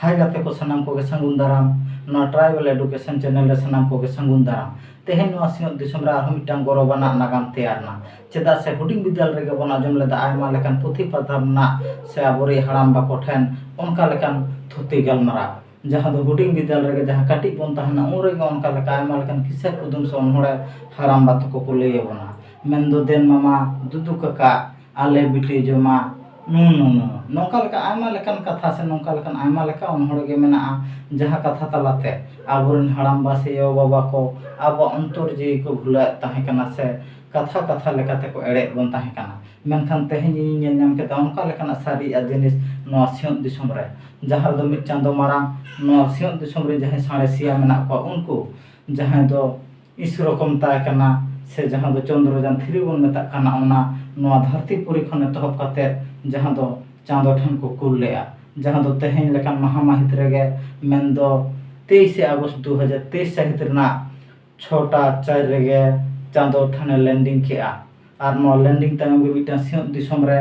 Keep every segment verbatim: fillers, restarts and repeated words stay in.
ᱦᱟᱭ ᱜᱟᱛᱮ ᱠᱚ, ᱥᱟᱱᱟᱢ ᱠᱚᱜᱮ ᱥᱟᱹᱜᱩᱱ ᱫᱟᱨᱟᱢ᱾ ᱱᱚᱣᱟ Tribal Education Channel ᱨᱮ ᱥᱟᱱᱟᱢ ᱠᱚᱜᱮ ᱥᱟᱹᱜᱩᱱ ᱫᱟᱨᱟᱢ᱾ ᱛᱮᱦᱮᱧ ᱱᱚᱣᱟ ᱥᱤᱧᱚᱛ ᱫᱤᱥᱚᱢ ᱨᱮ ᱟᱨᱦᱚᱸ ᱢᱤᱫᱴᱟᱝ ᱜᱚᱨᱚᱵᱟᱱᱟᱜ ᱱᱟᱜᱟᱢ ᱛᱮᱭᱟᱨ ᱮᱱᱟ᱾ ᱪᱮᱫᱟᱜ ᱥᱮ ᱦᱩᱰᱤᱧ ᱵᱤᱫᱟᱹᱞ ᱨᱮᱜᱮ ᱵᱚᱱ ᱟᱸᱡᱚᱢ ᱞᱮᱫᱟ ᱟᱭᱢᱟ ᱞᱮᱠᱟᱱ ᱯᱩᱛᱷᱤ ᱯᱟᱛᱷᱟᱢ ᱨᱮᱱᱟᱜ ᱥᱮ ᱟᱵᱚᱨᱮᱱ ᱦᱟᱲᱟᱢ ᱵᱟᱠᱚ ᱴᱷᱮᱱ ᱚᱱᱠᱟ ᱞᱮᱠᱟᱱ ᱛᱷᱩᱛᱤ ᱜᱟᱞᱢᱟᱨᱟᱣ, ᱡᱟᱦᱟᱸ ᱫᱚ ᱦᱩᱰᱤᱧ ᱵᱤᱫᱟᱹᱞ ᱨᱮᱜᱮ ᱡᱟᱦᱟᱸ ᱠᱟᱹᱴᱤᱡ ᱵᱚᱱ ᱛᱟᱦᱮᱱᱟ ᱩᱱ ᱨᱮᱜᱮ ᱚᱱᱠᱟ ᱞᱮᱠᱟ ᱟᱭᱢᱟ ᱞᱮᱠᱟᱱ ᱠᱤᱥᱟᱹ ᱠᱩᱫᱩᱢ ᱥᱮ ᱚᱱᱚᱬᱦᱮ ᱦᱟᱲᱟᱢ ᱵᱟ ᱛᱟᱠᱚ ᱠᱚ ᱞᱟᱹᱭ ᱟᱵᱚᱱᱟ᱾ ᱢᱮᱱᱫᱚ ᱫᱮᱱ ᱢᱟᱢᱟ, ᱫᱩᱫᱩ ᱠᱟᱠᱟ, ᱟᱞᱮ ᱵᱤᱴᱤ ᱡᱚᱢᱟ, ᱱᱩ ᱱᱩ ᱱᱩ, ᱱᱚᱝᱠᱟ ᱞᱮᱠᱟ ᱟᱭᱢᱟ ᱞᱮᱠᱟᱱ ᱠᱟᱛᱷᱟ ᱥᱮ ᱱᱚᱝᱠᱟ ᱞᱮᱠᱟᱱ ᱟᱭᱢᱟ ᱞᱮᱠᱟ ᱚᱱᱚᱬᱦᱮ ᱜᱮ ᱢᱮᱱᱟᱜᱼᱟ, ᱡᱟᱦᱟᱸ ᱠᱟᱛᱷᱟ ᱛᱟᱞᱟᱛᱮ ᱟᱵᱚᱨᱮᱱ ᱦᱟᱲᱟᱢ ᱵᱟ ᱥᱮ ᱭᱳ ᱵᱟᱵᱟ ᱠᱚ ᱟᱵᱚᱣᱟᱜ ᱚᱱᱛᱚᱨ ᱡᱤᱣᱤ ᱠᱚ ᱵᱷᱩᱞᱟᱹᱣᱮᱫ ᱛᱟᱦᱮᱸ ᱠᱟᱱᱟ ᱥᱮ ᱠᱟᱛᱷᱟ ᱠᱟᱛᱷᱟ ᱞᱮᱠᱟᱛᱮ ᱠᱚ ᱮᱲᱮᱭᱮᱫ ᱵᱚᱱ ᱛᱟᱦᱮᱸ ᱠᱟᱱᱟ᱾ ᱢᱮᱱᱠᱷᱟᱱ ᱛᱮᱦᱮᱧ ᱤᱧ ᱧᱮᱞ ᱧᱟᱢ ᱠᱮᱫᱟ ᱚᱱᱠᱟ ᱞᱮᱠᱟᱱᱟᱜ ᱥᱟᱹᱨᱤᱭᱟᱜ ᱡᱤᱱᱤᱥ ᱱᱚᱣᱟ ᱥᱤᱧᱚᱛ ᱫᱤᱥᱚᱢ ᱨᱮ, ᱡᱟᱦᱟᱸ ᱨᱮᱫᱚ ᱢᱤᱫ ᱪᱟᱸᱫᱚ ᱢᱟᱨᱟᱝ ᱱᱚᱣᱟ ᱥᱤᱧᱚᱛ ᱫᱤᱥᱚᱢ ᱨᱮ ᱡᱟᱦᱟᱸᱭ ᱥᱟᱬᱮᱥᱤᱭᱟᱹ ᱢᱮᱱᱟᱜ ᱠᱚᱣᱟ, ᱩᱱᱠᱩ ᱡᱟᱦᱟᱸᱭ ᱫᱚ ᱤᱥᱨᱳ ᱠᱚ ᱢᱮᱛᱟᱭ ᱠᱟᱱᱟ, ᱥᱮ ᱡᱟᱦᱟᱸ ᱫᱚ ᱪᱚᱱᱫᱨᱚᱡᱟᱱ ᱛᱷᱨᱤ ᱵᱚᱱ ᱢᱮᱛᱟᱜ ᱠᱟᱱᱟ, ᱚᱱᱟ ᱱᱚᱣᱟ ᱫᱷᱟᱹᱨᱛᱤ ᱯᱩᱨᱤ ᱠᱷᱚᱱ ᱮᱛᱚᱦᱚᱵ ᱠᱟᱛᱮ ᱡᱟᱦᱟᱸ ᱫᱚ ᱪᱟᱸᱫᱚ ᱴᱷᱮᱱ ᱠᱚ ᱠᱩᱞ ᱞᱮᱜᱼᱟ, ᱡᱟᱦᱟᱸ ᱫᱚ ᱛᱮᱦᱮᱧ ᱞᱮᱠᱟᱱ ᱢᱟᱦᱟ ᱢᱟᱹᱦᱤᱛ ᱨᱮᱜᱮ, ᱢᱮᱱᱫᱚ ᱛᱮᱭᱤᱥᱮ ᱟᱜᱚᱥᱴ ᱫᱩ ᱦᱟᱡᱟᱨ ᱛᱮᱭᱤᱥ ᱥᱟᱹᱦᱤᱛ ᱨᱮᱱᱟᱜ ᱪᱷᱚᱴᱟ ᱪᱟᱨ ᱨᱮᱜᱮ ᱪᱟᱸᱫᱚ ᱴᱷᱮᱱᱮ ᱞᱮᱱᱰᱤᱝ ᱠᱮᱜᱼᱟ᱾ ᱟᱨ ᱱᱚᱣᱟ ᱞᱮᱱᱰᱤᱝ ᱛᱟᱭᱚᱢ ᱜᱮ ᱢᱤᱫᱴᱟᱝ ᱥᱤᱧᱚᱛ ᱫᱤᱥᱚᱢ ᱨᱮ,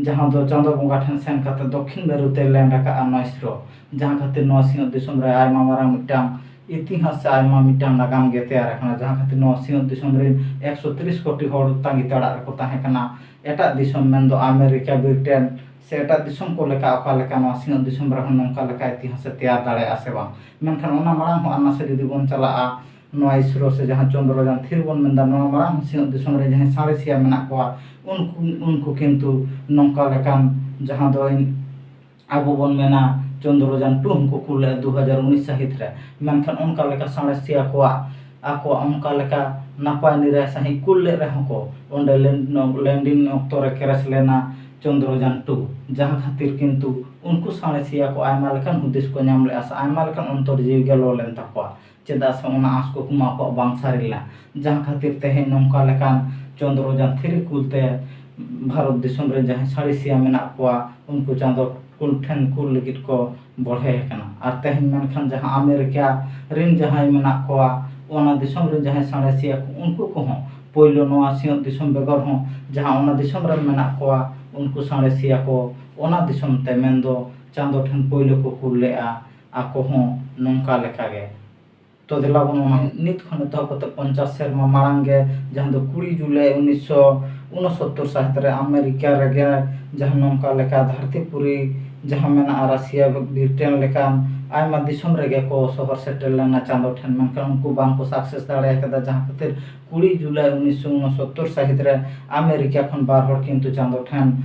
ᱡᱟᱦᱟᱸ ᱫᱚ ᱪᱟᱸᱫᱚ ᱵᱚᱸᱜᱟ ᱴᱷᱮᱱ ᱥᱮᱱ ᱠᱟᱛᱮ ᱫᱚᱠᱠᱷᱤᱱ ᱢᱮᱨᱩ ᱛᱮ ᱞᱮᱱᱰ ᱟᱠᱟᱫᱼᱟ ᱱᱚᱣᱟ ᱤᱥᱨᱳ, ᱡᱟᱦᱟᱸ ᱠᱷᱟᱹᱛᱤᱨ ᱱᱚᱣᱟ ᱥᱤᱧᱚᱛ ᱫᱤᱥᱚᱢ ᱨᱮ ᱟᱭᱢᱟ ᱢᱟᱨᱟᱝ ᱢᱤᱫᱴᱟᱝ ᱤᱛᱤᱦᱟᱥ ᱥᱮ ᱟᱭᱢᱟ ᱢᱤᱫᱴᱟᱝ ᱱᱟᱜᱟᱢ ᱜᱮ ᱛᱮᱭᱟᱨ ᱟᱠᱟᱱᱟ, ᱡᱟᱦᱟᱸ ᱠᱷᱟᱹᱛᱤᱨ ᱱᱚᱣᱟ ᱥᱤᱧᱚᱛ ᱫᱤᱥᱚᱢ ᱨᱮᱱ ᱮᱠᱥᱚ ᱛᱤᱨᱤᱥ ᱠᱳᱴᱤ ᱦᱚᱲ ᱛᱟᱸᱜᱤ ᱛᱟᱲᱟᱜ ᱨᱮᱠᱚ ᱛᱟᱦᱮᱸ ᱠᱟᱱᱟ᱾ ᱮᱴᱟᱜ ᱫᱤᱥᱚᱢ ᱢᱮᱱᱫᱚ ᱟᱢᱮᱨᱤᱠᱟ, ᱵᱨᱤᱴᱮᱱ ᱥᱮ ᱮᱴᱟᱜ ᱫᱤᱥᱚᱢ ᱠᱚ ᱞᱮᱠᱟ ᱚᱠᱟ ᱞᱮᱠᱟ ᱱᱚᱣᱟ ᱥᱤᱧᱚᱛ ᱫᱤᱥᱚᱢ ᱨᱮᱦᱚᱸ ᱱᱚᱝᱠᱟ ᱞᱮᱠᱟ ᱤᱛᱤᱦᱟᱥ ᱮ ᱛᱮᱭᱟᱨ ᱫᱟᱲᱮᱭᱟᱜᱼᱟ ᱥᱮ ᱵᱟᱝ᱾ ᱢᱮᱱᱠᱷᱟᱱ ᱚᱱᱟ ᱢᱟᱲᱟᱝ ᱦᱚᱸ ᱟᱨ ᱱᱟᱥᱮ ᱡᱩᱫᱤ ᱵᱚᱱ ᱪᱟᱞᱟᱜᱼᱟ, ᱱᱚᱣᱟ ᱤᱥᱨᱳ ᱥᱮ ᱡᱟᱦᱟᱸ ᱪᱚᱱᱫᱨᱚᱡᱟᱱ ᱛᱷᱨᱤ ᱵᱚᱱ ᱢᱮᱱᱫᱟ, ᱱᱚᱣᱟ ᱢᱟᱲᱟᱝ ᱦᱚᱸ ᱥᱤᱧᱚᱛ ᱫᱤᱥᱚᱢ ᱨᱮ ᱡᱟᱦᱟᱸᱭ ᱥᱟᱬᱮᱥᱤᱭᱟᱹ ᱢᱮᱱᱟᱜ ᱠᱚᱣᱟ, ᱩᱱᱠᱩ, ᱩᱱᱠᱩ ᱠᱤᱱᱛᱩ ᱱᱚᱝᱠᱟ ᱞᱮᱠᱟᱱ ᱡᱟᱦᱟᱸ ᱫᱚ ᱟᱵᱚ ᱵᱚᱱ ᱢᱮᱱᱟ ᱪᱚᱱᱫᱨᱚᱡᱟᱱ ᱴᱩ ᱦᱚᱸᱠᱚ ᱠᱩᱞ ᱞᱮᱫᱼᱟ ᱫᱩ ᱦᱟᱡᱟᱨ ᱩᱱᱤᱥ ᱥᱟᱹᱦᱤᱛ ᱨᱮ᱾ ᱢᱮᱱᱠᱷᱟᱱ ᱚᱱᱠᱟ ᱞᱮᱠᱟ ᱥᱟᱬᱮᱥᱤᱭᱟᱹ ᱠᱚᱣᱟᱜ ᱟᱠᱚᱣᱟᱜ ᱚᱱᱠᱟ ᱞᱮᱠᱟ ᱱᱟᱯᱟᱭ ᱱᱤᱨᱟᱭ ᱥᱟᱺᱦᱤᱡ ᱠᱩᱞ ᱞᱮᱫ ᱨᱮᱦᱚᱸ ᱠᱚ, ᱚᱸᱰᱮ ᱞᱮᱱ-, ᱞᱮᱱᱰᱤᱝ ᱚᱠᱛᱚ ᱨᱮ ᱠᱨᱮᱥ ᱞᱮᱱᱟ ᱪᱚᱱᱫᱨᱚᱡᱟᱱ ᱴᱩ, ᱡᱟᱦᱟᱸ ᱠᱷᱟᱹᱛᱤᱨ ᱠᱤᱱᱛᱩ ᱩᱱᱠᱩ ᱥᱟᱬᱮᱥᱤᱭᱟᱹ ᱠᱚ ᱟᱭᱢᱟ ᱞᱮᱠᱟᱱ ᱦᱩᱫᱤᱥ ᱠᱚ ᱧᱟᱢ ᱞᱮᱫᱼᱟ ᱥᱮ ᱟᱭᱢᱟ ᱞᱮᱠᱟᱱ ᱚᱱᱛᱚᱨ ᱡᱤᱣᱤ ᱜᱮ ᱞᱚ ᱞᱮᱱ ᱛᱟᱠᱚᱣᱟ᱾ ᱪᱮᱫᱟᱜ ᱥᱮ ᱚᱱᱟ ᱟᱸᱥ ᱠᱩᱠᱢᱩ ᱟᱠᱚᱣᱟᱜ ᱵᱟᱝ ᱥᱟᱹᱨᱤ ᱞᱮᱱᱟ, ᱡᱟᱦᱟᱸ ᱠᱷᱟᱹᱛᱤᱨ ᱛᱮᱦᱮᱧ ᱱᱚᱝᱠᱟ ᱞᱮᱠᱟᱱ ᱪᱚᱱᱫᱨᱚᱡᱟᱱ ᱛᱷᱨᱤ ᱠᱩᱞ ᱛᱮ ᱵᱷᱟᱨᱚᱛ ᱫᱤᱥᱚᱢ ᱨᱮ ᱡᱟᱦᱟᱸᱭ ᱥᱟᱬᱮᱥᱤᱭᱟᱹ ᱢᱮᱱᱟᱜ ᱠᱚᱣᱟ, ᱩᱱᱠᱩ ᱪᱟᱸᱫᱚ ᱠᱩᱞ ᱴᱷᱮᱱ ᱠᱩᱞ ᱞᱟᱹᱜᱤᱫ ᱠᱚ ᱵᱚᱲᱦᱮ ᱟᱠᱟᱱᱟ᱾ ᱟᱨ ᱛᱮᱦᱮᱧ ᱢᱮᱱᱠᱷᱟᱱ ᱡᱟᱦᱟᱸ ᱟᱢᱮᱨᱤᱠᱟ ᱨᱮᱱ ᱡᱟᱦᱟᱸᱭ ᱢᱮᱱᱟᱜ ᱠᱚᱣᱟ, ᱚᱱᱟ ᱫᱤᱥᱚᱢ ᱨᱮᱱ ᱡᱟᱦᱟᱸᱭ ᱥᱟᱬᱮᱥᱤᱭᱟᱹ ᱠᱚ, ᱩᱱᱠᱩ ᱠᱚᱦᱚᱸ ᱯᱳᱭᱞᱳ ᱱᱚᱣᱟ ᱥᱤᱧᱚᱛ ᱫᱤᱥᱚᱢ ᱵᱮᱜᱚᱨ ᱦᱚᱸ ᱡᱟᱦᱟᱸ ᱚᱱᱟ ᱫᱤᱥᱚᱢ ᱨᱮᱱ ᱢᱮᱱᱟᱜ ᱠᱚᱣᱟ, ᱩᱱᱠᱩ ᱥᱟᱬᱮᱥᱤᱭᱟᱹ ᱠᱚ ᱚᱱᱟ ᱫᱤᱥᱚᱢ ᱛᱮ, ᱢᱮᱱᱫᱚ ᱪᱟᱸᱫᱚ ᱴᱷᱮᱱ ᱯᱳᱭᱞᱳ ᱠᱚ ᱠᱩᱞ ᱞᱮᱫᱼᱟ ᱟᱠᱚ ᱦᱚᱸ ᱱᱚᱝᱠᱟ ᱞᱮᱠᱟᱜᱮ᱾ ᱛᱚ ᱫᱮᱞᱟ ᱵᱚᱱ ᱚᱱᱟ ᱱᱤᱛ ᱠᱷᱚᱱ ᱮᱛᱚᱦᱚᱵ ᱠᱟᱛᱮ ᱯᱚᱧᱪᱟᱥ ᱥᱮᱨᱢᱟ ᱢᱟᱲᱟᱝ ᱜᱮ, ᱡᱟᱦᱟᱸ ᱫᱚ ᱠᱩᱲᱤ ᱡᱩᱞᱟᱭ ᱩᱱᱤᱥᱥᱚ ᱩᱱᱚᱥᱚᱛᱛᱚᱨ ᱥᱟᱹᱦᱤᱛ ᱨᱮ ᱟᱢᱮᱨᱤᱠᱟ ᱨᱮᱜᱮ ᱡᱟᱦᱟᱸ ᱱᱚᱝᱠᱟ ᱞᱮᱠᱟ ᱫᱷᱟᱹᱨᱛᱤ ᱯᱩᱨᱤ ᱡᱟᱦᱟᱸ ᱢᱮᱱᱟᱜᱼᱟ, ᱨᱟᱥᱤᱭᱟ, ᱵᱨᱤᱴᱮᱱ ᱞᱮᱠᱟᱱ ᱟᱭᱢᱟ ᱫᱤᱥᱚᱢ ᱨᱮᱜᱮ ᱠᱚ ᱥᱚᱦᱚᱨ ᱥᱮᱴᱮᱨ ᱞᱮᱱᱟ ᱪᱟᱸᱫᱚ ᱴᱷᱮᱱ, ᱢᱮᱱᱠᱷᱟᱱ ᱩᱱᱠᱩ ᱵᱟᱝ ᱠᱚ ᱥᱟᱠᱥᱮᱥ ᱫᱟᱲᱮ ᱟᱠᱟᱫᱟ, ᱡᱟᱦᱟᱸ ᱠᱷᱟᱹᱛᱤᱨ ᱠᱩᱲᱤ ᱡᱩᱞᱟᱭ ᱩᱱᱤᱥᱥᱚ ᱩᱱᱚᱥᱚᱛᱛᱚᱨ ᱥᱟᱹᱦᱤᱛ ᱨᱮ ᱟᱢᱮᱨᱤᱠᱟ ᱠᱷᱚᱱ ᱵᱟᱨ ᱦᱚᱲ ᱠᱤᱱᱛᱩ ᱪᱟᱸᱫᱚ ᱴᱷᱮᱱ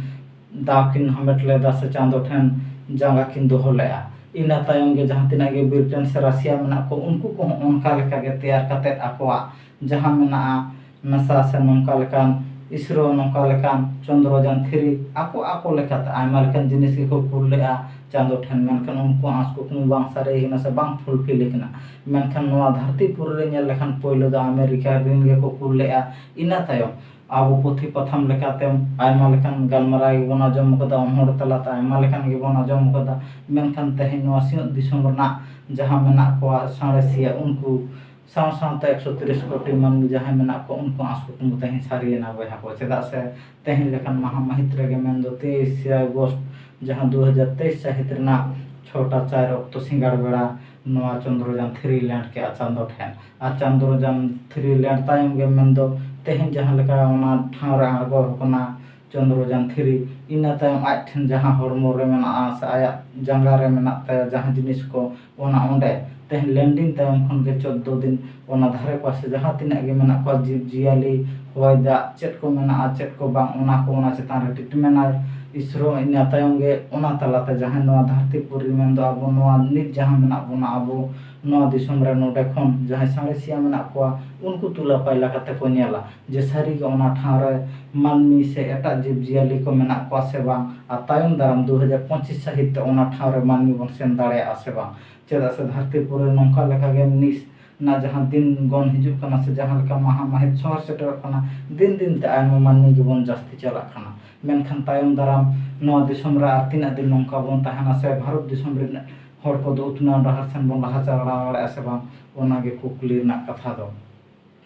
ᱫᱟᱣ ᱠᱤᱱ ᱦᱟᱢᱮᱴ ᱞᱮᱫᱟ ᱥᱮ ᱪᱟᱸᱫᱚ ᱴᱷᱮᱱ ᱡᱟᱸᱜᱟ ᱠᱤᱱ ᱫᱚᱦᱚ ᱞᱮᱫᱼᱟ᱾ ᱤᱱᱟᱹ ᱛᱟᱭᱚᱢ ᱜᱮ ᱡᱟᱦᱟᱸ ᱛᱤᱱᱟᱹᱜ ᱜᱮ ᱵᱨᱤᱴᱮᱱ ᱥᱮ ᱨᱟᱥᱤᱭᱟ ᱢᱮᱱᱟᱜ ᱠᱚ, ᱩᱱᱠᱩ ᱠᱚᱦᱚᱸ ᱚᱱᱠᱟ ᱞᱮᱠᱟ ᱜᱮ ᱛᱮᱭᱟᱨ ᱠᱟᱛᱮᱫ ᱟᱠᱚᱣᱟᱜ ᱡᱟᱦᱟᱸ ᱢᱮᱱᱟᱜᱼᱟ ᱱᱟᱥᱟ ᱥᱮ ᱱᱚᱝᱠᱟ ᱞᱮᱠᱟᱱ ᱤᱥᱨᱳ, ᱱᱚᱝᱠᱟ ᱞᱮᱠᱟᱱ ᱪᱚᱱᱫᱨᱚᱡᱟᱱ ᱛᱷᱨᱤ, ᱟᱠᱚ ᱟᱠᱚ ᱞᱮᱠᱟᱛᱮ ᱟᱭᱢᱟ ᱞᱮᱠᱟᱱ ᱡᱤᱱᱤᱥ ᱜᱮᱠᱚ ᱠᱩᱞ ᱞᱮᱫᱼᱟ ᱪᱟᱸᱫᱚ ᱴᱷᱮᱱ, ᱢᱮᱱᱠᱷᱟᱱ ᱩᱱᱠᱩᱣᱟᱜ ᱟᱸᱥ ᱠᱩᱠᱢᱩ ᱵᱟᱝ ᱥᱟᱹᱨᱤ ᱟᱠᱟᱱᱟ ᱥᱮ ᱵᱟᱝ ᱯᱷᱩᱞᱯᱷᱤᱞ ᱟᱠᱟᱱᱟ᱾ ᱢᱮᱱᱠᱷᱟᱱ ᱱᱚᱣᱟ ᱫᱷᱟᱹᱨᱛᱤ ᱯᱩᱨᱤ ᱨᱮ ᱧᱮᱞ ᱞᱮᱠᱷᱟᱱ ᱯᱳᱭᱞᱳ ᱫᱚ ᱟᱢᱮᱨᱤᱠᱟ ᱨᱮᱱ ᱜᱮᱠᱚ ᱠᱩᱞ ᱞᱮᱫᱼᱟ᱾ ᱤᱱᱟᱹ ᱛᱟᱭᱚᱢ ᱟᱵᱚ ᱯᱩᱛᱷᱤ ᱯᱟᱛᱷᱟᱢ ᱞᱮᱠᱟᱛᱮ ᱟᱭᱢᱟ ᱞᱮᱠᱟᱱ ᱜᱟᱞᱢᱟᱨᱟᱣ ᱜᱮᱵᱚᱱ ᱟᱸᱡᱚᱢ ᱟᱠᱟᱫᱟ, ᱚᱱᱚᱬᱦᱮ ᱛᱟᱞᱟᱛᱮ ᱟᱭᱢᱟ ᱞᱮᱠᱟᱱ ᱜᱮᱵᱚᱱ ᱟᱸᱡᱚᱢ ᱟᱠᱟᱫᱟ᱾ ᱢᱮᱱᱠᱷᱟᱱ ᱛᱮᱦᱮᱧ ᱱᱚᱣᱟ ᱥᱤᱧᱚᱛ ᱫᱤᱥᱚᱢ ᱨᱮᱱᱟᱜ ᱡᱟᱦᱟᱸ ᱢᱮᱱᱟᱜ ᱠᱚᱣᱟ ᱥᱟᱬᱮᱥᱤᱭᱟᱹ, ᱩᱱᱠᱩ ᱥᱟᱶ ᱥᱟᱶᱛᱮ ᱮᱠᱥᱚ ᱛᱤᱨᱤᱥ ᱠᱳᱴᱤ ᱢᱟᱹᱱᱢᱤ ᱡᱟᱦᱟᱸᱭ ᱢᱮᱱᱟᱜ ᱠᱚᱣᱟ, ᱩᱱᱠᱩ ᱟᱸᱥ ᱠᱩᱠᱢᱩ ᱛᱮᱦᱮᱧ ᱥᱟᱹᱨᱤᱭᱮᱱᱟ ᱵᱚᱭᱦᱟ ᱠᱚ᱾ ᱪᱮᱫᱟᱜ ᱥᱮ ᱛᱮᱦᱮᱧ ᱞᱮᱠᱟᱱ ᱢᱟᱦᱟ ᱢᱟᱹᱦᱤᱛ ᱨᱮᱜᱮ, ᱢᱮᱱᱫᱚ ᱛᱮᱭᱤᱥᱮ ᱟᱜᱚᱥᱴ, ᱡᱟᱦᱟᱸ ᱫᱩ ᱦᱟᱡᱟᱨ ᱛᱮᱭᱤᱥ ᱥᱟᱹᱦᱤᱛ ᱨᱮᱱᱟᱜ ᱪᱷᱚᱴᱟ ᱪᱟᱨ ᱚᱠᱛᱚ ᱥᱤᱸᱜᱟᱲ ᱵᱮᱲᱟ ᱱᱚᱣᱟ ᱪᱚᱱᱫᱨᱚᱡᱟᱱ ᱛᱷᱨᱤ ᱞᱮᱱᱰ ᱠᱮᱜᱼᱟ ᱪᱟᱸᱫᱚ ᱴᱷᱮᱱ᱾ ᱟᱨ ᱪᱚᱱᱫᱨᱚᱡᱟᱱ ᱛᱷᱨᱤ ᱞᱮᱱᱰ ᱛᱟᱭᱚᱢ ᱜᱮ, ᱢᱮᱱᱫᱚ ᱛᱮᱦᱮᱧ ᱡᱟᱦᱟᱸ ᱞᱮᱠᱟ ᱚᱱᱟ ᱴᱷᱟᱶ ᱨᱮ ᱟᱬᱜᱚ ᱟᱠᱟᱱᱟ ᱪᱚᱱᱫᱨᱚᱡᱟᱱ ᱛᱷᱨᱤ, ᱤᱱᱟᱹ ᱛᱟᱭᱚᱢ ᱟᱡ ᱴᱷᱮᱱ ᱡᱟᱦᱟᱸ ᱦᱚᱲᱢᱚ ᱨᱮ ᱢᱮᱱᱟᱜᱼᱟ ᱥᱮ ᱟᱭᱟᱜ ᱡᱟᱸᱜᱟ ᱨᱮ ᱢᱮᱱᱟᱜ ᱛᱟᱭᱟ ᱡᱟᱦᱟᱸ ᱡᱤᱱᱤᱥ ᱠᱚ, ᱚᱱᱟ ᱚᱸᱰᱮ ᱛᱮᱦᱮᱧ ᱞᱮᱱᱰᱤᱝ ᱛᱟᱭᱚᱢ ᱠᱷᱚᱱ ᱜᱮ ᱪᱳᱫᱽᱫᱳ ᱫᱤᱱ ᱚᱱᱟ ᱫᱷᱟᱨᱮ ᱯᱟᱥᱮ ᱡᱟᱦᱟᱸ ᱛᱤᱱᱟᱹᱜ ᱜᱮ ᱢᱮᱱᱟᱜ ᱠᱚᱣᱟ, ᱡᱤᱵᱽ ᱡᱤᱭᱟᱹᱞᱤ, ᱦᱚᱭ ᱫᱟᱜ, ᱪᱮᱫ ᱠᱚ ᱢᱮᱱᱟᱜᱼᱟ, ᱪᱮᱫ ᱠᱚ ᱵᱟᱝ, ᱚᱱᱟ ᱠᱚ ᱚᱱᱟ ᱪᱮᱛᱟᱱ ᱨᱮ ᱴᱨᱤᱴᱢᱮᱱᱴ ᱟᱭ ᱤᱥᱨᱳ᱾ ᱤᱱᱟᱹ ᱛᱟᱭᱚᱢ ᱜᱮ ᱚᱱᱟ ᱛᱟᱞᱟᱛᱮ ᱡᱟᱦᱟᱸᱭ ᱱᱚᱣᱟ ᱫᱷᱟᱹᱨᱛᱤ ᱯᱩᱨᱤ, ᱢᱮᱱᱫᱚ ᱟᱵᱚ ᱱᱚᱣᱟ ᱱᱤᱛ ᱡᱟᱦᱟᱸ ᱢᱮᱱᱟᱜ ᱵᱚᱱᱟ, ᱟᱵᱚ ᱱᱚᱣᱟ ᱫᱤᱥᱚᱢ ᱨᱮ, ᱱᱚᱰᱮ ᱠᱷᱚᱱ ᱡᱟᱦᱟᱸᱭ ᱥᱟᱬᱮᱥᱤᱭᱟᱹ ᱢᱮᱱᱟᱜ ᱠᱚᱣᱟ, ᱩᱱᱠᱩ ᱛᱩᱞᱟᱹ ᱯᱟᱭᱞᱟ ᱠᱟᱛᱮ ᱠᱚ ᱧᱮᱞᱟ ᱡᱮ ᱥᱟᱹᱨᱤᱜᱮ ᱚᱱᱟ ᱴᱷᱟᱶ ᱨᱮ ᱢᱟᱹᱱᱢᱤ ᱥᱮ ᱮᱴᱟᱜ ᱡᱤᱵᱽ ᱡᱤᱭᱟᱹᱞᱤ ᱠᱚ ᱢᱮᱱᱟᱜ ᱠᱚᱣᱟ ᱥᱮ ᱵᱟᱝ᱾ ᱟᱨ ᱛᱟᱭᱚᱢ ᱫᱟᱨᱟᱢ ᱫᱩ ᱦᱟᱡᱟᱨ ᱯᱚᱸᱪᱤᱥ ᱥᱟᱹᱦᱤᱛ ᱛᱮ ᱚᱱᱟ ᱴᱷᱟᱶ ᱨᱮ ᱢᱟᱹᱱᱢᱤ ᱵᱚᱱ ᱥᱮᱱ ᱫᱟᱲᱮᱭᱟᱜᱼᱟ ᱥᱮ ᱵᱟᱝ᱾ ᱪᱮᱫᱟᱜ ᱥᱮ ᱫᱷᱟᱹᱨᱛᱤ ᱯᱩᱨᱤ ᱨᱮ ᱱᱚᱝᱠᱟ ᱞᱮᱠᱟᱜᱮ ᱱᱤᱥ ᱨᱮᱱᱟᱜ ᱡᱟᱦᱟᱸ ᱫᱤᱱ ᱜᱚᱱ ᱦᱤᱡᱩᱜ ᱠᱟᱱᱟ ᱥᱮ ᱡᱟᱦᱟᱸ ᱞᱮᱠᱟ ᱢᱟᱦᱟ ᱢᱟᱹᱦᱤᱛ ᱥᱚᱦᱚᱨ ᱥᱮᱴᱮᱨᱚᱜ ᱠᱟᱱᱟ, ᱫᱤᱱ ᱫᱤᱱ ᱛᱮ ᱟᱭᱢᱟ ᱢᱟᱹᱱᱢᱤ ᱜᱮᱵᱚᱱ ᱡᱟᱹᱥᱛᱤ ᱪᱟᱞᱟᱜ ᱠᱟᱱᱟ᱾ ᱢᱮᱱᱠᱷᱟᱱ ᱛᱟᱭᱚᱢ ᱫᱟᱨᱟᱢ ᱱᱚᱣᱟ ᱫᱤᱥᱚᱢ ᱨᱮ ᱟᱨ ᱛᱤᱱᱟᱹᱜ ᱫᱤᱱ ᱱᱚᱝᱠᱟ ᱵᱚᱱ ᱛᱟᱦᱮᱱᱟ ᱥᱮ ᱵᱷᱟᱨᱚᱛ ᱫᱤᱥᱚᱢ ᱨᱮᱱ ᱦᱚᱲ ᱠᱚᱫᱚ ᱩᱛᱱᱟᱹᱣ ᱰᱟᱦᱟᱨ ᱥᱮᱱ ᱵᱚᱱ ᱞᱟᱦᱟ ᱪᱟᱞᱟᱣ ᱫᱟᱲᱮᱭᱟᱜᱼᱟ ᱥᱮ ᱵᱟᱝ, ᱚᱱᱟᱜᱮ ᱠᱩᱠᱞᱤ ᱨᱮᱱᱟᱜ ᱠᱟᱛᱷᱟ ᱫᱚ᱾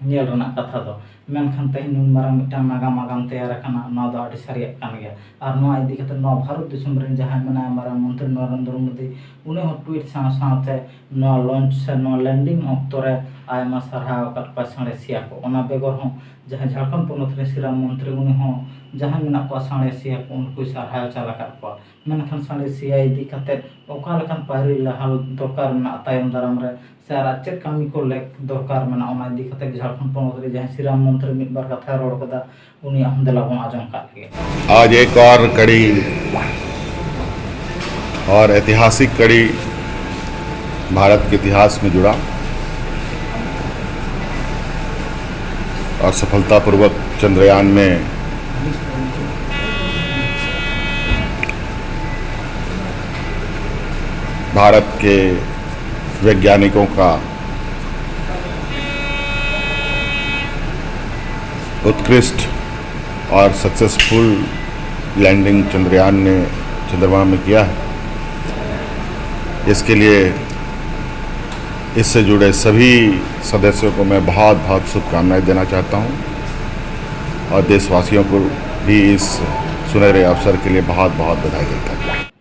ᱧᱮᱞ ᱨᱮᱱᱟᱜ ᱠᱟᱛᱷᱟ ᱫᱚ᱾ ᱢᱮᱱᱠᱷᱟᱱ ᱛᱮᱦᱮᱧ ᱱᱩᱱ ᱢᱟᱨᱟᱝ ᱢᱤᱫᱴᱟᱝ ᱱᱟᱜᱟᱢ ᱟᱜᱟᱢ ᱛᱮᱭᱟᱨ ᱟᱠᱟᱱᱟ, ᱱᱚᱣᱟ ᱫᱚ ᱟᱹᱰᱤ ᱥᱟᱹᱨᱤᱭᱟᱜ ᱠᱟᱱ ᱜᱮᱭᱟ᱾ ᱟᱨ ᱱᱚᱣᱟ ᱤᱫᱤ ᱠᱟᱛᱮ ᱱᱚᱣᱟ ᱵᱷᱟᱨᱚᱛ ᱫᱤᱥᱚᱢ ᱨᱮᱱ ᱡᱟᱦᱟᱸᱭ ᱢᱮᱱᱟᱭᱟ ᱢᱟᱨᱟᱝ ᱢᱚᱱᱛᱨᱤ ᱱᱚᱨᱮᱱᱫᱨᱚ ᱢᱳᱫᱤ, ᱩᱱᱤ ᱦᱚᱸ ᱴᱩᱭᱤᱴ ᱥᱟᱶ ᱥᱟᱶᱛᱮ ᱱᱚᱣᱟ ᱞᱚᱧᱪ ᱥᱮ ᱱᱚᱣᱟ ᱞᱮᱱᱰᱤᱝ ᱚᱠᱛᱚ ᱨᱮ ᱟᱭᱢᱟ ᱥᱟᱨᱦᱟᱣ ᱟᱠᱟᱫ ᱠᱚᱣᱟ ᱥᱟᱬᱮᱥᱤᱭᱟᱹ ᱠᱚ᱾ ᱚᱱᱟ ᱵᱮᱜᱚᱨ ᱦᱚᱸ ᱡᱟᱦᱟᱸᱭ ᱡᱷᱟᱲᱠᱷᱚᱸᱰ ᱯᱚᱱᱚᱛ ᱨᱮᱱ ᱥᱤᱨᱟᱢ ᱢᱚᱱᱛᱨᱤ, ᱩᱱᱤ ᱦᱚᱸ ᱡᱟᱦᱟᱸᱭ ᱢᱮᱱᱟᱜ ᱠᱚᱣᱟ ᱥᱟᱬᱮᱥᱤᱭᱟᱹ ᱠᱚ, ᱩᱱᱠᱩᱭ ᱥᱟᱨᱦᱟᱣ ᱪᱟᱞ ᱟᱠᱟᱫ ᱠᱚᱣᱟ᱾ ᱢᱮᱱᱠᱷᱟᱱ ᱥᱟᱬᱮᱥᱤᱭᱟᱹ ᱤᱫᱤ ᱠᱟᱛᱮ ᱚᱠᱟ ᱞᱮᱠᱟᱱ ᱯᱟᱹᱭᱨᱤ ᱞᱟᱦᱟ ᱫᱚᱨᱠᱟᱨ ᱢᱮᱱᱟᱜᱼᱟ ᱛᱟᱭᱚᱢ ᱫᱟᱨᱟᱢ ᱨᱮ, ᱥᱮ ᱟᱨ ᱪᱮᱫ ᱠᱟᱹᱢᱤ ᱠᱚ ᱞᱮᱠ ᱫᱚᱨᱠᱟᱨ ᱢᱮᱱᱟᱜᱼᱟ, ᱚᱱᱟ ᱤᱫᱤ ᱠᱟᱛᱮ ᱡᱷᱟᱲᱠᱷᱚᱸᱰ ᱯᱚᱱᱚᱛ ᱨᱮ ᱡᱟᱦᱟᱸᱭ ᱥᱤᱨᱟᱢ ᱢᱚᱱᱛᱨᱤ ᱢᱤᱫ ᱵᱟᱨ ᱠᱟᱛᱷᱟᱭ ᱨᱚᱲ ᱠᱟᱫᱟ, ᱩᱱᱤᱭᱟᱜ ᱦᱚᱸ ᱫᱮᱞᱟ ᱵᱚᱱ ᱟᱸᱡᱚᱢ ᱠᱟᱜ ᱞᱮᱜᱮ᱾ आज एक और कड़ी और ऐतिहासिक कड़ी भारत के इतिहास में जुड़ा और सफलतापूर्वक चंद्रयान में भारत के वैज्ञानिकों का उत्कृष्ट और सक्सेसफुल लैंडिंग चंद्रयान ने चंद्रमा में किया है। इसके लिए इससे जुड़े सभी सदस्यों को मैं बहुत बहुत शुभकामनाएं देना चाहता हूं और देशवासियों को भी इस सुनहरे अवसर के लिए बहुत बहुत बधाई देता हूं।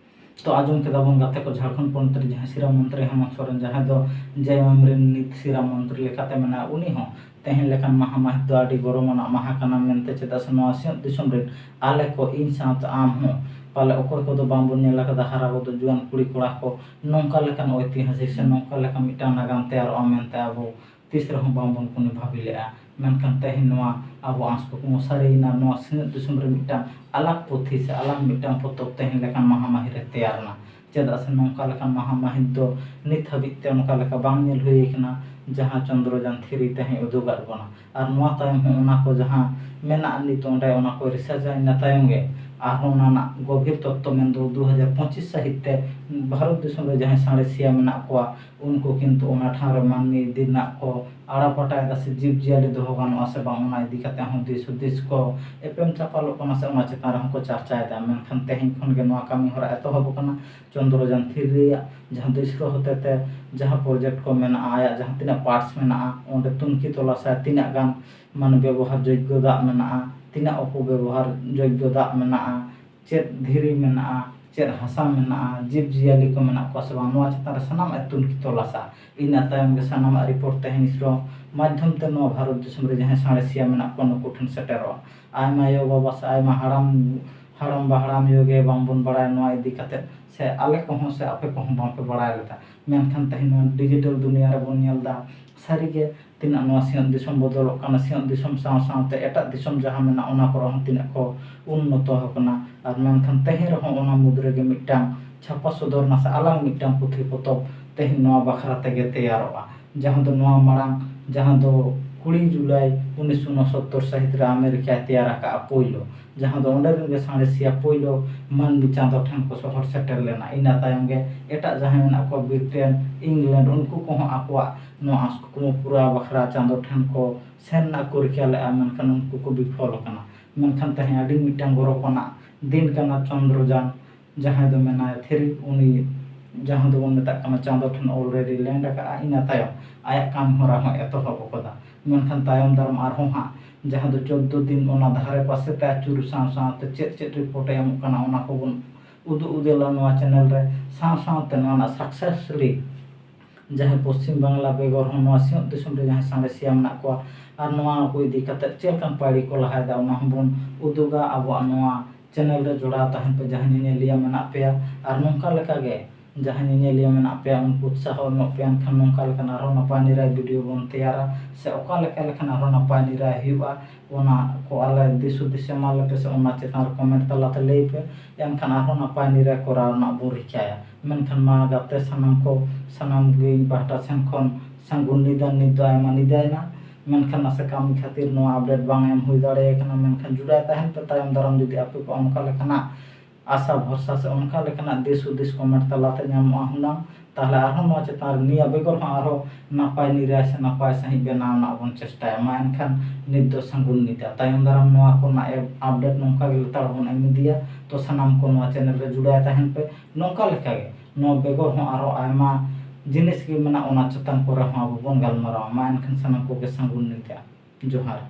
ᱛᱚ ᱟᱸᱡᱚᱢ ᱠᱮᱫᱟ ᱵᱚᱱ ᱜᱟᱛᱮ ᱠᱚ, ᱡᱷᱟᱲᱠᱷᱚᱸᱰ ᱯᱚᱱᱚᱛ ᱨᱮ ᱡᱟᱦᱟᱸᱭ ᱥᱤᱨᱟᱢ ᱢᱚᱱᱛᱨᱤ ᱦᱮᱢᱚᱱᱛ ᱥᱚᱨᱮᱱ, ᱡᱟᱦᱟᱸᱭ ᱫᱚ ᱡᱮ ᱮᱢ ᱮᱢ ᱨᱮᱱ ᱱᱤᱛ ᱥᱤᱨᱟᱢ ᱢᱚᱱᱛᱨᱤ ᱞᱮᱠᱟᱛᱮ ᱢᱮᱱᱟᱭᱟ, ᱩᱱᱤ ᱦᱚᱸ ᱛᱮᱦᱮᱧ ᱞᱮᱠᱟᱱ ᱢᱟᱦᱟ ᱢᱟᱹᱦᱤᱛ ᱫᱚ ᱟᱹᱰᱤ ᱜᱚᱨᱚᱵᱟᱱᱟᱜ ᱢᱟᱦᱟ ᱠᱟᱱᱟ ᱢᱮᱱᱛᱮ, ᱪᱮᱫᱟᱜ ᱥᱮ ᱱᱚᱣᱟ ᱥᱤᱧᱚᱛ ᱫᱤᱥᱚᱢ ᱨᱮᱱ ᱟᱞᱮ ᱠᱚ, ᱤᱧ ᱥᱟᱶᱛᱮ ᱟᱢ ᱦᱚᱸ ᱯᱟᱞᱮ ᱚᱠᱚᱭ ᱠᱚᱫᱚ ᱵᱟᱝᱵᱚᱱ ᱧᱮᱞ ᱟᱠᱟᱫᱟ, ᱦᱟᱨᱟ ᱠᱚᱫᱚ ᱡᱩᱣᱟᱹᱱ ᱠᱩᱲᱤ ᱠᱚᱲᱟ ᱠᱚ ᱱᱚᱝᱠᱟ ᱞᱮᱠᱟᱱ ᱳᱭᱛᱤᱦᱟᱥᱤᱠ ᱥᱮ ᱱᱚᱝᱠᱟ ᱞᱮᱠᱟᱱ ᱢᱤᱫᱴᱟᱝ ᱱᱟᱜᱟᱢ ᱛᱮᱭᱟᱨᱚᱜᱼᱟ ᱢᱮᱱᱛᱮ ᱟᱵᱚ ᱛᱤᱥ ᱨᱮᱦᱚᱸ ᱵᱟᱝᱵᱚᱱ ᱠᱩᱱᱤ ᱵᱷᱟᱹᱵᱤ ᱞᱮᱫᱼᱟ᱾ ᱢᱮᱱᱠᱷᱟᱱ ᱛᱮᱦᱮᱧ ᱱᱚᱣᱟ ᱟᱵᱚ ᱟᱸᱥ ᱠᱩᱠᱢᱩ ᱥᱟᱹᱨᱤᱭᱮᱱᱟ᱾ ᱱᱚᱣᱟ ᱥᱤᱧᱚᱛ ᱫᱤᱥᱚᱢ ᱨᱮ ᱢᱤᱫᱴᱟᱝ ᱟᱞᱟᱜᱽ ᱯᱩᱛᱷᱤ ᱥᱮ ᱟᱞᱟᱜᱽ ᱢᱤᱫᱴᱟᱝ ᱯᱚᱛᱚᱵ ᱛᱮᱦᱮᱧ ᱞᱮᱠᱟᱱ ᱢᱟᱦᱟ ᱢᱟᱹᱦᱤᱛ ᱨᱮ ᱛᱮᱭᱟᱨ ᱮᱱᱟ᱾ ᱪᱮᱫᱟᱜ ᱥᱮ ᱱᱚᱝᱠᱟ ᱞᱮᱠᱟᱱ ᱢᱟᱦᱟ ᱢᱟᱹᱦᱤᱛ ᱫᱚ ᱱᱤᱛ ᱦᱟᱹᱵᱤᱡ ᱛᱮ ᱚᱱᱠᱟ ᱞᱮᱠᱟ ᱵᱟᱝ ᱧᱮᱞ ᱦᱩᱭ ᱟᱠᱟᱱᱟ, ᱡᱟᱦᱟᱸ ᱪᱚᱱᱫᱨᱚᱡᱟᱱ ᱛᱷᱨᱤ ᱛᱮᱦᱮᱧ ᱩᱫᱩᱜᱟᱫ ᱵᱚᱱᱟ᱾ ᱟᱨ ᱱᱚᱣᱟ ᱛᱟᱭᱚᱢ ᱦᱚᱸ ᱚᱱᱟ ᱠᱚ ᱡᱟᱦᱟᱸ ᱢᱮᱱᱟᱜᱼᱟ ᱱᱤᱛ ᱚᱸᱰᱮ, ᱚᱱᱟ ᱠᱚ ᱨᱤᱥᱟᱨᱪ ᱤᱱᱟᱹ ᱛᱟᱭᱚᱢ ᱜᱮ ᱟᱨᱦᱚᱸ ᱚᱱᱟ ᱨᱮᱱᱟᱜ ᱜᱚᱵᱷᱤᱨ ᱛᱚᱛᱛᱚ ᱢᱮᱱᱫᱚ ᱫᱩ ᱦᱟᱡᱟᱨ ᱯᱚᱸᱪᱤᱥ ᱥᱟᱹᱦᱤᱛ ᱛᱮ ᱵᱷᱟᱨᱚᱛ ᱫᱤᱥᱚᱢ ᱨᱮ ᱡᱟᱦᱟᱸᱭ ᱥᱟᱬᱮᱥᱤᱭᱟᱹ ᱢᱮᱱᱟᱜ ᱠᱚᱣᱟ, ᱩᱱᱠᱩ ᱠᱤᱱᱛᱩ ᱚᱱᱟ ᱴᱷᱟᱶ ᱨᱮ ᱢᱟᱹᱱᱢᱤ ᱤᱫᱤ ᱨᱮᱱᱟᱜ ᱠᱚ ᱟᱲᱟ ᱯᱟᱴᱟᱭᱮᱫᱟ ᱥᱮ ᱡᱤᱵᱽ ᱡᱤᱭᱟᱹᱞᱤ ᱫᱚᱦᱚ ᱜᱟᱱᱚᱜᱼᱟ ᱥᱮ ᱵᱟᱝ, ᱚᱱᱟ ᱤᱫᱤ ᱠᱟᱛᱮ ᱦᱚᱸ ᱫᱤᱥ ᱦᱩᱫᱤᱥ ᱠᱚ ᱮᱯᱮᱢ ᱪᱟᱯᱟᱞᱚᱜ ᱠᱟᱱᱟ ᱥᱮ ᱚᱱᱟ ᱪᱮᱛᱟᱱ ᱨᱮᱦᱚᱸ ᱠᱚ ᱪᱟᱨᱪᱟᱭᱮᱫᱟ᱾ ᱢᱮᱱᱠᱷᱟᱱ ᱛᱮᱦᱮᱧ ᱠᱷᱚᱱ ᱜᱮ ᱱᱚᱣᱟ ᱠᱟᱹᱢᱤ ᱦᱚᱨᱟ ᱮᱛᱚᱦᱚᱵ ᱟᱠᱟᱱᱟ᱾ ᱪᱚᱱᱫᱨᱚᱡᱟᱱ ᱛᱷᱨᱤ ᱨᱮᱭᱟᱜ ᱡᱟᱦᱟᱸ ᱫᱚ ᱤᱥᱨᱳ ᱦᱚᱛᱮᱛᱮ ᱡᱟᱦᱟᱸ ᱯᱨᱚᱡᱮᱠᱴ ᱠᱚ ᱢᱮᱱᱟᱜᱼᱟ, ᱟᱭᱟᱜ ᱡᱟᱦᱟᱸ ᱛᱤᱱᱟᱹᱜ ᱯᱟᱨᱴᱥ ᱢᱮᱱᱟᱜᱼᱟ, ᱚᱸᱰᱮ ᱛᱩᱱᱠᱷᱤ ᱛᱚᱞᱟᱥᱟᱭ ᱛᱤᱱᱟᱹᱜ ᱜᱟᱱ ᱢᱟᱱᱮ ᱵᱮᱵᱚᱦᱟᱨ ᱡᱳᱜᱽᱜᱚ ᱫᱟᱜ ᱢᱮᱱᱟᱜᱼᱟ, ᱛᱤᱱᱟᱹᱜ ᱚᱯᱚᱵᱮᱵᱚᱦᱟᱨ ᱡᱳᱜᱽᱜᱚ ᱫᱟᱜ ᱢᱮᱱᱟᱜᱼᱟ, ᱪᱮᱫ ᱫᱷᱤᱨᱤ ᱢᱮᱱᱟᱜᱼᱟ, ᱪᱮᱫ ᱦᱟᱥᱟ ᱢᱮᱱᱟᱜᱼᱟ, ᱡᱤᱵᱽ ᱡᱤᱭᱟᱹᱞᱤ ᱠᱚ ᱢᱮᱱᱟᱜ ᱠᱚᱣᱟ ᱥᱮ ᱵᱟᱝ, ᱱᱚᱣᱟ ᱪᱮᱛᱟᱱ ᱨᱮ ᱥᱟᱱᱟᱢᱟᱜ ᱮ ᱛᱩᱱᱠᱷᱤ ᱛᱚᱞᱟᱥᱟ᱾ ᱤᱱᱟᱹ ᱛᱟᱭᱚᱢ ᱜᱮ ᱥᱟᱱᱟᱢᱟᱜ ᱨᱤᱯᱳᱨᱴ ᱛᱮᱦᱮᱧ ᱤᱥᱨᱳ ᱢᱟᱫᱽᱫᱷᱚᱢ ᱛᱮ ᱱᱚᱣᱟ ᱵᱷᱟᱨᱚᱛ ᱫᱤᱥᱚᱢ ᱨᱮ ᱡᱟᱦᱟᱸᱭ ᱥᱟᱬᱮᱥᱤᱭᱟᱹ ᱢᱮᱱᱟᱜ ᱠᱚᱣᱟ, ᱱᱩᱠᱩ ᱴᱷᱮᱱ ᱥᱮᱴᱮᱨᱚᱜᱼᱟ᱾ ᱟᱭᱢᱟ ᱟᱭᱳ ᱵᱟᱵᱟ ᱥᱮ ᱟᱭᱢᱟ ᱦᱟᱲᱟᱢ, ᱦᱟᱲᱟᱢ ᱵᱟ ᱦᱟᱲᱟᱢ ᱟᱭᱳ ᱜᱮ ᱵᱟᱝᱵᱚᱱ ᱵᱟᱲᱟᱭᱟ ᱱᱚᱣᱟ ᱤᱫᱤ ᱠᱟᱛᱮ, ᱥᱮ ᱟᱞᱮ ᱠᱚᱦᱚᱸ ᱥᱮ ᱟᱯᱮ ᱠᱚᱦᱚᱸ ᱵᱟᱝᱯᱮ ᱵᱟᱲᱟᱭ ᱞᱮᱫᱟ᱾ ᱢᱮᱱᱠᱷᱟᱱ ᱛᱮᱦᱮᱧ ᱱᱚᱣᱟ ᱰᱤᱡᱤᱴᱟᱞ ᱫᱩᱱᱤᱭᱟ ᱨᱮᱵᱚᱱ ᱧᱮᱞ ᱮᱫᱟ, ᱥᱟᱹᱨᱤᱜᱮ ᱛᱤᱱᱟᱹᱜ ᱱᱚᱣᱟ ᱥᱤᱧᱚᱛ ᱫᱤᱥᱚᱢ ᱵᱚᱫᱚᱞᱚᱜ ᱠᱟᱱᱟ, ᱥᱤᱧᱚᱛ ᱫᱤᱥᱚᱢ ᱥᱟᱶ ᱥᱟᱶᱛᱮ ᱮᱴᱟᱜ ᱫᱤᱥᱚᱢ ᱡᱟᱦᱟᱸ ᱢᱮᱱᱟᱜᱼᱟ, ᱚᱱᱟ ᱠᱚᱨᱮ ᱦᱚᱸ ᱛᱤᱱᱟᱹᱜ ᱠᱚ ᱩᱱᱱᱚᱛᱚ ᱟᱠᱟᱱᱟ᱾ ᱟᱨ ᱢᱮᱱᱠᱷᱟᱱ ᱛᱮᱦᱮᱧ ᱨᱮᱦᱚᱸ ᱚᱱᱟ ᱢᱩᱫᱽ ᱨᱮᱜᱮ ᱢᱤᱫᱴᱟᱝ ᱪᱷᱟᱯᱟ ᱥᱚᱫᱚᱨ ᱱᱟ ᱥᱮ ᱟᱞᱟᱝ ᱢᱤᱫᱴᱟᱝ ᱯᱩᱛᱷᱤ ᱯᱚᱛᱚᱵ ᱛᱮᱦᱮᱧ ᱱᱚᱣᱟ ᱵᱟᱠᱷᱨᱟ ᱛᱮᱜᱮ ᱛᱮᱭᱟᱨᱚᱜᱼᱟ, ᱡᱟᱦᱟᱸ ᱫᱚ ᱱᱚᱣᱟ ᱢᱟᱲᱟᱝ, ᱡᱟᱦᱟᱸ ᱫᱚ ᱠᱩᱲᱤ ᱡᱩᱞᱟᱭ ᱩᱱᱤᱥᱥᱚ ᱩᱱᱚᱥᱚᱛᱛᱚᱨ ᱥᱟᱹᱦᱤᱛ ᱨᱮ ᱟᱢᱮᱨᱤᱠᱟᱭ ᱛᱮᱭᱟᱨ ᱟᱠᱟᱫᱼᱟ ᱯᱳᱭᱞᱳ, ᱡᱟᱦᱟᱸ ᱫᱚ ᱚᱸᱰᱮ ᱨᱮᱱ ᱜᱮ ᱥᱟᱬᱮᱥᱤᱭᱟᱹ ᱯᱳᱭᱞᱳ ᱢᱟᱹᱱᱢᱤ ᱪᱟᱸᱫᱚ ᱴᱷᱮᱱ ᱠᱚ ᱥᱚᱦᱚᱨ ᱥᱮᱴᱮᱨ ᱞᱮᱱᱟ᱾ ᱤᱱᱟᱹ ᱛᱟᱭᱚᱢ ᱜᱮ ᱮᱴᱟᱜ ᱡᱟᱦᱟᱸᱭ ᱢᱮᱱᱟᱜ ᱠᱚᱣᱟ, ᱵᱨᱤᱴᱮᱱ, ᱤᱝᱞᱮᱱᱰ, ᱩᱱᱠᱩ ᱠᱚᱦᱚᱸ ᱟᱠᱚᱣᱟᱜ ᱱᱚᱣᱟ ᱟᱸᱥ ᱠᱩᱠᱢᱩ ᱯᱩᱨᱟᱹᱣ ᱵᱟᱠᱷᱨᱟ ᱪᱟᱸᱫᱚ ᱴᱷᱮᱱ ᱠᱚ ᱥᱮᱱ ᱨᱮᱱᱟᱜ ᱠᱚ ᱨᱤᱠᱟᱹ ᱞᱮᱫᱼᱟ, ᱢᱮᱱᱠᱷᱟᱱ ᱩᱱᱠᱩ ᱠᱚ ᱵᱤᱯᱷᱚᱞ ᱟᱠᱟᱱᱟ᱾ ᱢᱮᱱᱠᱷᱟᱱ ᱛᱮᱦᱮᱧ ᱟᱹᱰᱤ ᱢᱤᱫᱴᱟᱝ ᱜᱚᱨᱚᱵᱽ ᱟᱱᱟᱜ ᱫᱤᱱ ᱠᱟᱱᱟ᱾ ᱪᱚᱱᱫᱨᱚᱡᱟᱱ ᱡᱟᱦᱟᱸᱭ ᱫᱚ ᱢᱮᱱᱟᱭ ᱛᱷᱨᱤ, ᱩᱱᱤ ᱡᱟᱦᱟᱸ ᱫᱚᱵᱚᱱ ᱢᱮᱛᱟᱜ ᱠᱟᱱᱟ ᱪᱟᱸᱫᱚ ᱴᱷᱮᱱ already land ᱟᱠᱟᱫᱼᱟ᱾ ᱤᱱᱟᱹ ᱛᱟᱭᱚᱢ ᱟᱭᱟᱜ ᱠᱟᱹᱢᱤ ᱦᱚᱨᱟ ᱦᱚᱸ ᱮᱛᱚᱦᱚᱵ ᱟᱠᱟᱫᱟ᱾ ᱢᱮᱱᱠᱷᱟᱱ ᱛᱟᱭᱚᱢ ᱫᱟᱨᱟᱢ ᱟᱨᱦᱚᱸ ᱦᱟᱸᱜ ᱡᱟᱦᱟᱸ ᱫᱚ ᱪᱳᱫᱽᱫᱳ ᱫᱤᱱ ᱚᱱᱟ ᱫᱷᱟᱨᱮ ᱯᱟᱥᱮ ᱛᱮ ᱟᱹᱪᱩᱨ ᱥᱟᱶ ᱥᱟᱶᱛᱮ ᱪᱮᱫ ᱪᱮᱫ ᱨᱤᱯᱳᱨᱴ ᱮ ᱮᱢᱚᱜ ᱠᱟᱱᱟ, ᱚᱱᱟ ᱠᱚᱵᱚᱱ ᱩᱫᱩᱜ ᱩᱫᱮᱞᱟ ᱱᱚᱣᱟ ᱪᱮᱱᱮᱞ ᱨᱮ᱾ ᱥᱟᱶ ᱥᱟᱶᱛᱮ ᱱᱚᱣᱟ ᱨᱮᱱᱟᱜ ᱥᱟᱠᱥᱮᱥ ᱨᱮᱴ, ᱡᱟᱦᱟᱸᱭ ᱯᱚᱥᱪᱤᱢ ᱵᱟᱝᱞᱟ ᱵᱮᱜᱚᱨ ᱦᱚᱸ ᱱᱚᱣᱟ ᱥᱤᱧᱚᱛ ᱫᱤᱥᱚᱢ ᱨᱮ ᱡᱟᱦᱟᱸᱭ ᱥᱟᱬᱮᱥᱤᱭᱟᱹ ᱢᱮᱱᱟᱜ ᱠᱚᱣᱟ ᱟᱨ ᱱᱚᱣᱟ ᱠᱚ ᱤᱫᱤ ᱠᱟᱛᱮ ᱪᱮᱫ ᱞᱮᱠᱟᱱ ᱯᱟᱹᱲᱤ ᱠᱚ ᱞᱟᱦᱟᱭᱮᱫᱟ, ᱚᱱᱟ ᱦᱚᱸᱵᱚᱱ ᱩᱫᱩᱜᱟ ᱟᱵᱚᱣᱟᱜ ᱱᱚᱣᱟ ᱪᱮᱱᱮᱞ ᱨᱮ ᱡᱚᱲᱟᱣ ᱛᱟᱦᱮᱱ ᱯᱮ, ᱡᱟᱦᱟᱸᱭ ᱧᱮᱧᱮᱞᱤᱭᱟᱹ ᱢᱮᱱᱟᱜ ᱯᱮᱭᱟ᱾ ᱟᱨ ᱱᱚᱝᱠᱟ ᱞᱮᱠᱟᱜᱮ ᱡᱟᱦᱟᱸᱭ ᱧᱮᱧᱮᱞᱤᱭᱟᱹ ᱢᱮᱱᱟᱜ ᱯᱮᱭᱟ, ᱩᱱᱠᱩ ᱩᱛᱥᱟᱦᱚ ᱮᱢᱚᱜ ᱯᱮ, ᱮᱱᱠᱷᱟᱱ ᱱᱚᱝᱠᱟ ᱞᱮᱠᱟᱱ ᱟᱨᱦᱚᱸ ᱱᱟᱯᱟᱭ ᱱᱤᱨᱟᱭ ᱵᱷᱤᱰᱤᱭᱳ ᱵᱚᱱ ᱛᱮᱭᱟᱨᱟ, ᱥᱮ ᱚᱠᱟ ᱞᱮᱠᱟ ᱞᱮᱠᱷᱟᱱ ᱟᱨᱦᱚᱸ ᱱᱟᱯᱟᱭ ᱱᱤᱨᱟᱭ ᱦᱩᱭᱩᱜᱼᱟ, ᱚᱱᱟ ᱠᱚ ᱟᱞᱮ ᱫᱤᱥ ᱦᱩᱫᱤᱥ ᱮᱢᱟ ᱞᱮᱯᱮ, ᱥᱮ ᱚᱱᱟ ᱪᱮᱛᱟᱱ ᱨᱮ ᱠᱚᱢᱮᱱᱴ ᱛᱟᱞᱟᱛᱮ ᱞᱟᱹᱭ ᱯᱮ᱾ ᱮᱱᱠᱷᱟᱱ ᱟᱨᱦᱚᱸ ᱱᱟᱯᱟᱭ ᱱᱤᱨᱟᱭ ᱠᱚᱨᱟᱣ ᱨᱮᱱᱟᱜ ᱵᱚᱱ ᱨᱤᱠᱟᱹᱭᱟ᱾ ᱢᱮᱱᱠᱷᱟᱱ ᱢᱟ ᱜᱟᱛᱮ ᱥᱟᱱᱟᱢ ᱠᱚ, ᱥᱟᱱᱟᱢ ᱜᱮ ᱤᱧ ᱯᱟᱦᱴᱟ ᱥᱮᱱ ᱠᱷᱚᱱ ᱥᱟᱹᱜᱩᱱ ᱧᱤᱫᱟᱹ᱾ ᱱᱤᱛ ᱫᱚ ᱟᱭᱢᱟ ᱧᱤᱫᱟᱹᱭᱮᱱᱟ᱾ ᱢᱮᱱᱠᱷᱟᱱ ᱱᱟᱥᱮ ᱠᱟᱹᱢᱤ ᱠᱷᱟᱹᱛᱤᱨ ᱱᱚᱣᱟ update ᱵᱟᱝ ᱮᱢ ᱦᱩᱭ ᱫᱟᱲᱮ ᱠᱟᱱᱟ᱾ ᱢᱮᱱᱠᱷᱟᱱ ᱡᱩᱲᱟᱭ ᱛᱟᱦᱮᱱ ᱯᱮ, ᱛᱟᱭᱚᱢ ᱫᱟᱨᱟᱢ ᱡᱩᱫᱤ ᱟᱯᱮ ᱠᱚ ᱚᱱᱠᱟ ᱞᱮᱠᱟᱱᱟᱜ ᱟᱥᱟ ᱵᱷᱚᱨᱥᱟ ᱥᱮ ᱚᱱᱠᱟ ᱞᱮᱠᱟᱱᱟᱜ ᱫᱤᱥ ᱦᱩᱫᱤᱥ comment ᱛᱟᱞᱟᱛᱮ ᱧᱟᱢᱚᱜᱼᱟ ᱦᱩᱱᱟᱹᱝ, ᱛᱟᱦᱞᱮ ᱟᱨᱦᱚᱸ ᱱᱚᱣᱟ ᱪᱮᱛᱟᱱ ᱨᱮ ᱱᱤᱭᱟᱹ ᱵᱮᱜᱚᱨ ᱦᱚᱸ ᱟᱨᱦᱚᱸ ᱱᱟᱯᱟᱭ ᱱᱤᱨᱟᱭ ᱥᱮ ᱱᱟᱯᱟᱭ ᱥᱟᱺᱦᱤᱡ ᱵᱮᱱᱟᱣ ᱨᱮᱱᱟᱜ ᱵᱚᱱ ᱪᱮᱥᱴᱟᱭᱟ᱾ ᱢᱟ ᱮᱱᱠᱷᱟᱱ ᱱᱤᱛ ᱫᱚ ᱥᱟᱹᱜᱩᱱ ᱧᱤᱫᱟᱹ᱾ ᱛᱟᱭᱚᱢ ᱫᱟᱨᱟᱢ ᱱᱚᱣᱟ ᱠᱚᱨᱮᱱᱟᱜ update ᱱᱚᱝᱠᱟ ᱜᱮ ᱞᱮᱛᱟᱲ ᱵᱚᱱ ᱮᱢ ᱤᱫᱤᱭᱟ᱾ ᱛᱚ ᱥᱟᱱᱟᱢ ᱠᱚ ᱱᱚᱣᱟ channel ᱨᱮ ᱡᱩᱲᱟᱭ ᱛᱟᱦᱮᱱ ᱯᱮ᱾ ᱱᱚᱝᱠᱟ ᱞᱮᱠᱟᱜᱮ ᱱᱚᱣᱟ ᱵᱮᱜᱚᱨ ᱦᱚᱸ ᱟᱨᱦᱚᱸ ᱟᱭᱢᱟ ᱡᱤᱱᱤᱥ ᱜᱮ ᱢᱮᱱᱟᱜᱼᱟ, ᱚᱱᱟ ᱪᱮᱛᱟᱱ ᱠᱚᱨᱮ ᱦᱚᱸ ᱟᱵᱚ ᱵᱚᱱ ᱜᱟᱞᱢᱟᱨᱟᱣᱟ᱾ ᱢᱟ ᱮᱱᱠᱷᱟᱱ ᱥᱟᱱᱟᱢ ᱠᱚᱜᱮ ᱥᱟᱹᱜᱩᱱ ᱧᱤᱫᱟᱹ᱾ ᱡᱚᱦᱟᱨ᱾